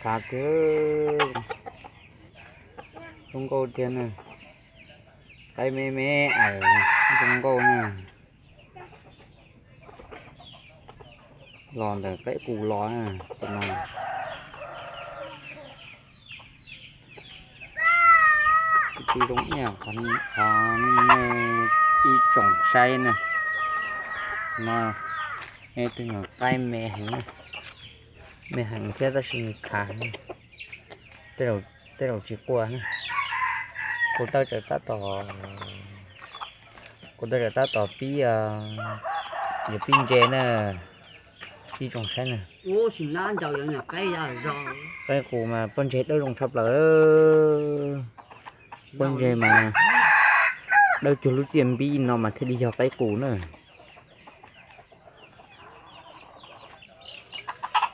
Av tiag, zoo nkauj tiag na. Qaib me me, zoo nkauj na. Los ntawm qaib qus los na, tus no. Tus zoo ib yam qhov nej ib tsoom saib na. No, tus no qaib me heev, me heev thiab tab sis khav, tej zaum tsis quaj na. Kuv taw tawm tab tom, kuv taw tawm tab tom pib, yuav pib ntse na. Ib tsoom saib na, qaib qus mas pob ntseg dawb zoo tshaj plaws. Pob ntseg mas dawb cuag lub txiaj npib no mas thiaj li yog qaib qus na.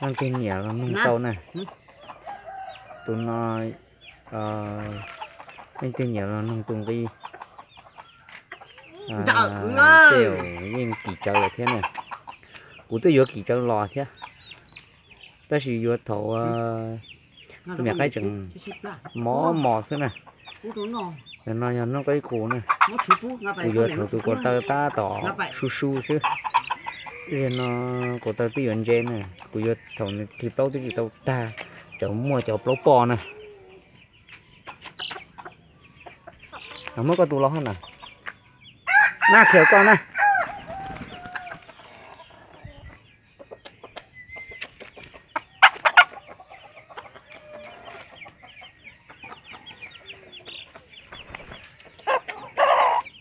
Leej twg nyiam los noog tau na. Tus no, leej twg nyiam los noog tus nqi. Tej zaum yeej kim tsawv lawm thiab na. Kuv twb yuav kim tsawv los thiab, tab sis yuav thaum tus niam qaib tseem mos mos xwb na. Tus no yog noob qaib qus na. Kuv yuav thaum tus kuv taw tab tom su su xwb. Yog no kuv taw twb yuav ntse na, kuv yuav thaum nws thim plaub twb tsis tau tag, tseem muaj cov plaub poj na. Muab koj tus los hab na. Na, khiav koj na.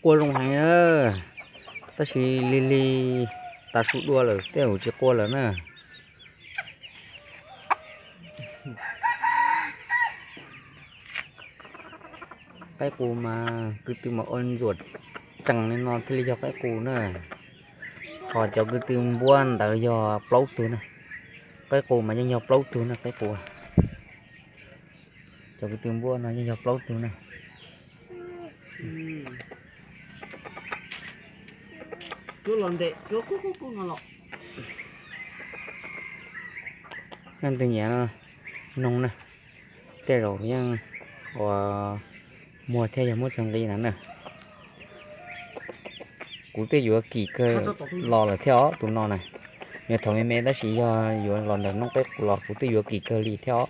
Quaj zoo heev, tab sis lig lig tas su dua lawm tej zaum tsis quaj lawm na. Qaib qus mas kwv tw mas ua ntsuam tsees li no thiaj li yog qaib qus na. Ho cov kwv tw npuab ntawd yog plaub tug na. Qaib qus mas yeej yog plaub tug na, qaib qus. Cov kwv tw npuab no yeej yog plaub tug na. Leej twg nyiam noog na, tej zaum yeej ua muag thiab yog muab txog nqi na na. Kuv twb yuav kim kawg los lawm thiab os tus no na. Yuav thaum me me tab sis yog yuav los ntawm noob qaib qus los kuv twb yuav kim kawg li thiab os.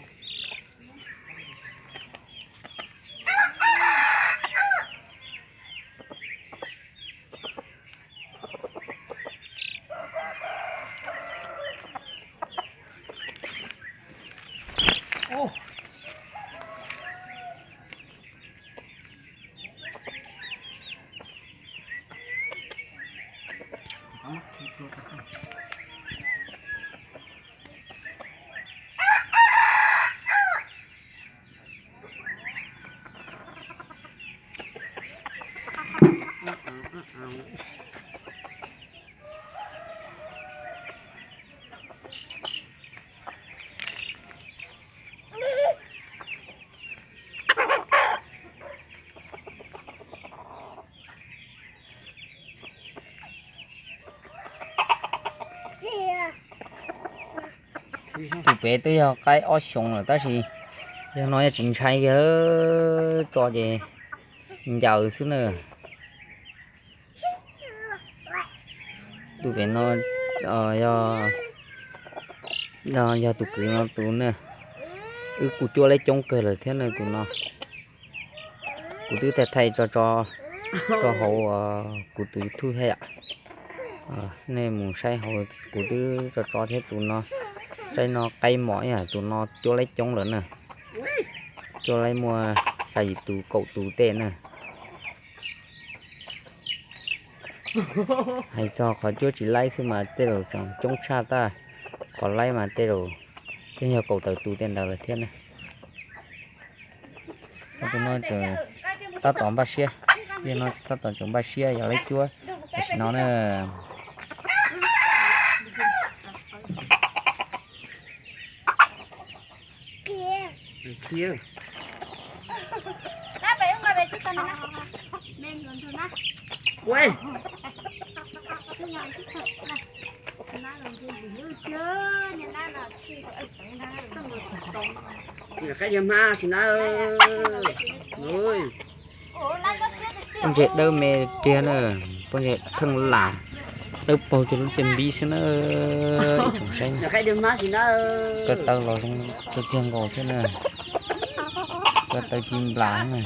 Tus pem twb yog qaib ob xyoos lawm tab sis yog no yog tsis ntshai kiag, tso ces ncaws xwb na. Tus pem no yog tus kwv no tus na, wb kuj cuab laib coob kawg lawm thiab na tus no. Kuv twb thaij thaij tso tso rau hauv kuv tus YouTube thiab yom. Nej mus saib hauv kuv twb tso tso thiab tus no. Saib no qaib mos ib yam tus no cuab laib coob lawm na. Cuab laib muaj xya yim tus kaum tus tej na. Hais txog qhov cuab tsis laib xwb mas tej zaum tseem coob tshaj tag, qhov laib mas tej zaum yeej yog kaum tawm tus tej ntawd lawm thiab na. Tus no tseem tab tom npaj siab, yog no tab tom tseem npaj siab yog laib cuab tam sim no na. Qaib diav hmab si na. Pob ntseg dawb me tiag na, pob ntseg theej lam, dawb paug cuag lub txiaj npib xwb na. Ib tsoom saib, ko taw los zoo kawg kiag nkaus thiab na, ko taw ci nplas na,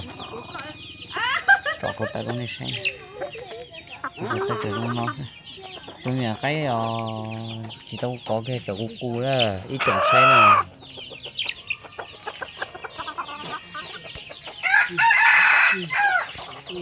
tsom ko taw rau nej saib, ko taw tseem zoo no xwb. Tus me nyuam qaib os, tsis tau kov kiag tseem qus qus na, ib tsoom saib na.